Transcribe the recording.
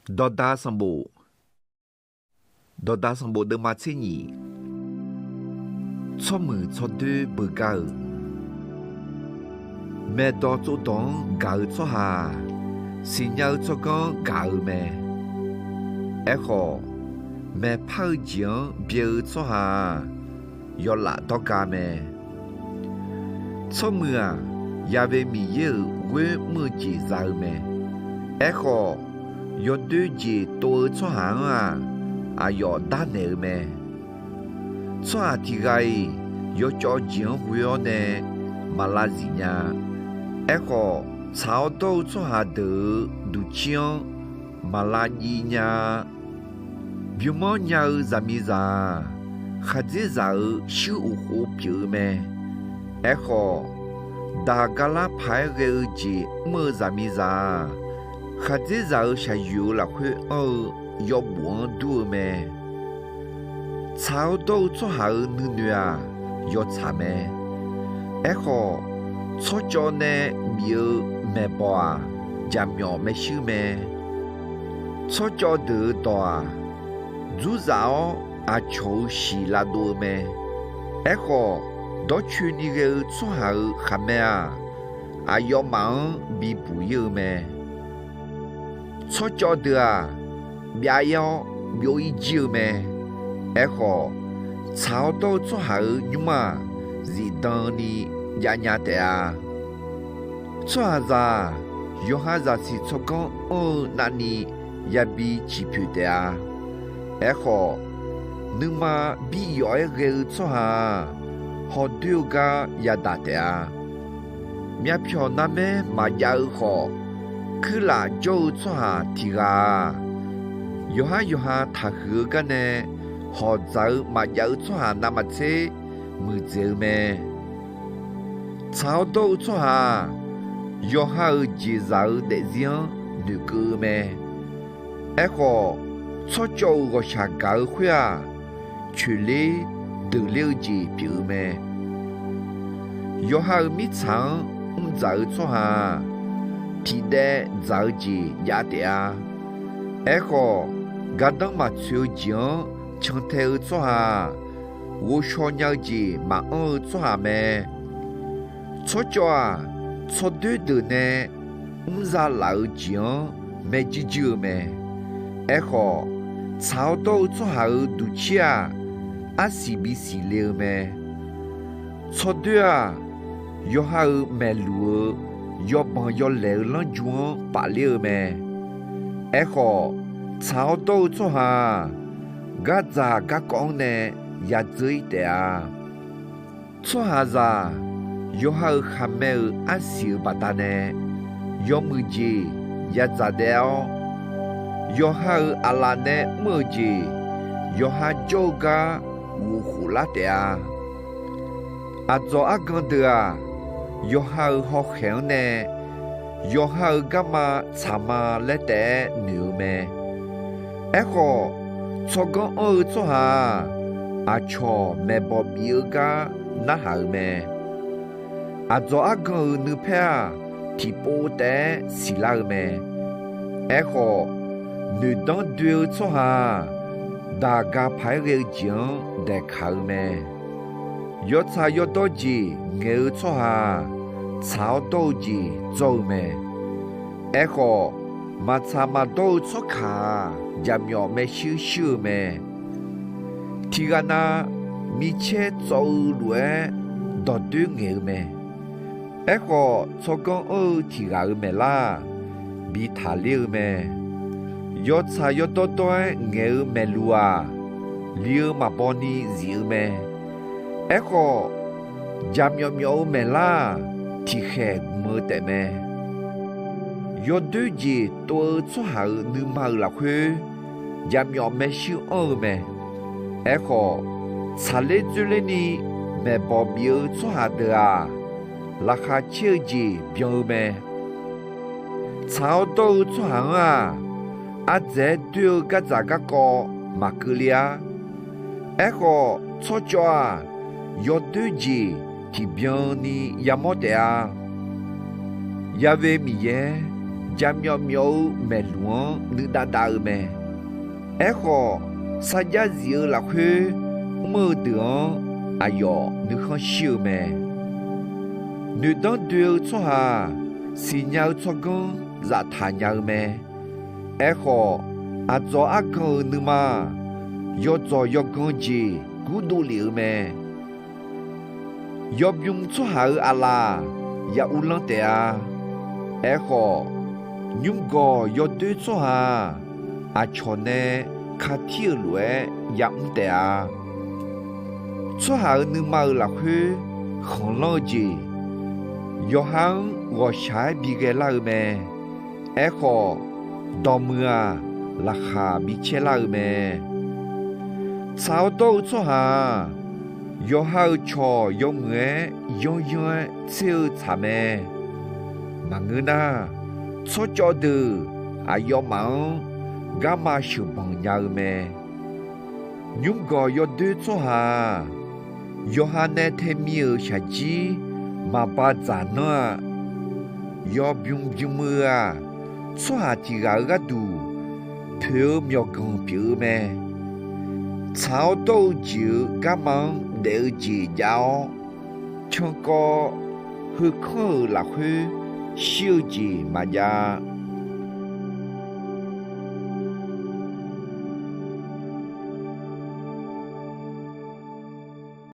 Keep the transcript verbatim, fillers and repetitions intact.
Dawqdaq sanqbof, Dawqdaq sanqbof deuvma tser nyiq. Tsawrmuiq tsawrdoer beugar-euq, maeqdawq tsovdawq-anr gaq-eu tsawrhaq-aq, siqnya-eu tsawrganr gaq-eu mae. Aerkhawf, maeqpar-eu jeq-anr byae-eu tsawrhaq-aq, yawlaf dawrga mae. Tsawrmuiq-aq, Yaqve Miqyaer-euq ghoer mr-eu jeq za-eu mae. Aerkhawf, yawdoer jeq tov-eu tsawrhaq-anr-aq, aqyawf darnaeq-eu mae. Tsawrhaq tiq ghaq-iq yawcawv jeq-anr ghoe-awr nae maq lav zif nya-a. Aerkhawf, tsaq-awr dawr-eu tsawrhaq deuq-euq duqcir-anr maq lav jiv nya-a. Bymq-anr nya-eu zaqmiqzaq-aq, khaqdzerzaq-euq shuir uqkhov pyeuf-eu mae. Aerkhawf, daq gar lar paq-aer ghae-eu jeq mr-eu zaqmiqzaq-aq, khaqdzerzaq-euq shaqyoeq-eu lafkhoer anr-eu yawbof-anr dur-eu mae. Tsaq-awr dawr-eu tsawrhaq-euq nuinoeq-aq, yawtsaq mae. Aerkhawf, tsawrcawv nae bif-eu maeqbawq-aq, jaqmyawf maershuir mae. Tsawrcawv deuq-euq dawq-aq, dzurzaf-awr aqcawq-euq shiq lavdov-eu mae. Aerkhawf, dawrcoeni ghae-eu tsawrhaq-euq khaqmae-aq, aqyawfmaf-anr bibuq ir-eu mae. Tsawrcawv deuq-aq, byav ir-awr byov ir jir-eu mae. Aerkhawf, tsaq-awr dawr-eu tsawrhaq-euq nymr-aq, zifdan ni javnya taef-a. Tsawrhaqzaq-aq, yawqha zaqsiq tsawrganr anr-eu navni yabi ciqpoeq taef-a. Aerkhawf, nuima bi yawf-aer ghae-eu tsawrhaq-aq, hawdoer-eu gar yadaq taef-a. Myavpyawq narmaer maqjav-eu khawf, kuirlaf jawr-eu tsawrhaq tiq ghaq-aq, yawqhar yawqha taqhuiq-eu gar nae hawq dzaq-eu maqjav-eu tsawrhaq navmaqtser muiqdzaeq-eu mae. Tsaq-awr dawr-eu tsawrhaq-aq, yawqha-euq jeqzaq-eu daefzir-anr noeqkeuv-eu mae. Aerkhawf, tsawrcawv-euq ghawqshaq gaq-eu khoer-aq, coeqler deuqler-eu jeq pyeuf-eu mae. Yawqha-euq mirtsaq-anr mr dzaq-eu tsawrhaq-aq, tiqdaev dzaq-eu jeq jav taef-a. Aerkhawf, gardanr maqtsoeq-eu jeq-anr cantae-eu tsawrhaq-aq, ghovshaw nya-eu jeq maqanr-eu tsawrhaq mae. Tsawrcawv-aq, tsawrdoer deuq nae mr za laf-euq jeq-anr maerjuir juir-eu mae. Aerkhawf, tsaq-awr dawr-eu tsawrhaq-euq duqcir-aq, arsiq bisiq le-eu mae. Tsawrdoer-aq, yawqha-euq maeqluq-eu yawbanq yawlaeq-eu lanrju-anr pafler-eu mae. Aerkhawf, tsaq-awr dawr-eu tsawrhaq-aq, gardzaq garkawv-anr nae yadzeur ir taef-a. Tsawrhaqzaq yawqha-euq khaqmae-euq arsiq-euq baqdanae yawmuiq jeq yadzaq daef-awr, yawqha-euq aqlaf nae mr-euq jeq yawqha jawr-eu gar ghofkhof lar taef-a. Aqdzawq argan deuq-aq, yawqha-euq hawkhaeq-anr nae yawqha-euq garma tsaq ma laer taef-aer noeq-eu mae. Aerkhawf, tsawrganr anr-eu tsawrhaq-aq, aqcawq maeqbawq bif-eu gar narhaq-euq mae. Aqdzawq argan-euq nuipaer-aq, tiqpov taef-aer siqlar-eu mae. Aerkhawf, noeqdanr doe-eu tsawrhaq-aq, daq ga paq-aer ghae-eu jeq-anr daeqkaq-eu mae. Yawtsaq yawdawr jeq ngaeq-eu tsawrhaq-aq, tsaq-awr dawr-eu jeq dzawr-eu mae. Aerkhawf, maqtsaq maqdawr-eu tsawrkaq-aq, jaqmyawf maershuir shuir-eu mae. Tiqghaq nav micaer tsawv-eu lof-aer dawqdoer ngaeq-eu mae. Aerkhawf, tsawrganr anr-eu tiq ghaq-euq maeqlar-aq, bi taqler-eu mae. Yawtsaq yawdawr dawr-aer ngaeq-eu maeqluq-aq, li-eu maqbaw ni zif-eu mae. Aerkhawf, jaqmyawf myawf-eu maeqlar-aq, tiqkhaeq gmq-eu taefmae. Yawdoer jeq tov-eu tsawrhaq-euq nuima-euq lafkhoer, jaqmyawf maershuir anr-eu mae. Aerkhawf, tsaqler dzoerlerni maeqbawq bif-eu tsawrhaq deuq-aq, laqkhaq caer-eu jeq byan-eu mae. Tsaq-awr dawr-eu tsawrhaq-anr-aq, ardzaeq-aer doer-eu gardzaq garkawv maqkeuvle-ar. Aerkhawf, tsawrcawv-aq, yawdoer jeq tiqbyan ni yamawr taef-a. Ya've Miqyaer, jaqmyawf myawf-eu maeqluq-anr nuidav dav-eu mae. Aerkhawf, sarjax zif-eu lafkhoer mr-eu deuq-anr aqyawf nuikhanr shir-eu mae. Noeqdanr doe-eu tsawrhaq-aq, siqnya-eu tsawrganr zaftaq nya-eu mae. Aerkhawf, aqdzawq argan-euq nuima-aq, yawdzawq yawgan jeq gurdov lef-eu mae. Yawbymr tsawrhaq-euq aqlaf ya uvlanr taef-a. Aerkhawf, nymrgawq yawdoer tsawrhaq-aq, aqcawq nae katir-euq lof-aer yamr taef-a. Tsawrhaq-euq nuima-euq lafkhoer khanqlanr-eu jeq, yawqha-anr ghawqshaq-aer bighae lar-eu mae. Aerkhawf, dawqmuiq-aq, laqkhaq bicaer lar-eu mae. Tsaq-awr dawr-eu tsawrhaq-aq, yawqha-euq cawq yawmuiq-aer yanryanr-aer tser-eu tsaq mae. Maqngeur nar, tsawrcawv deuq aqyawfmaf-anr garma sheuqbanq nya-eu mae. Nymrgawq yawdoer tsawrhaq-aq, yawqha nae taemi-euq shaqjir maqba dzaq nanr-a. Yawbymr bymr-eu-aq, tsawrhaq tiq ghaq-euq gharduq poeq-eu myawqganq pyeuf-eu mae. Tsaq-awr dawr-eu jeq-euq garma-anr daef-eu jeq jav-awr, cankawv heukanr-euq lafkhoer shir-eu jeq maqjav.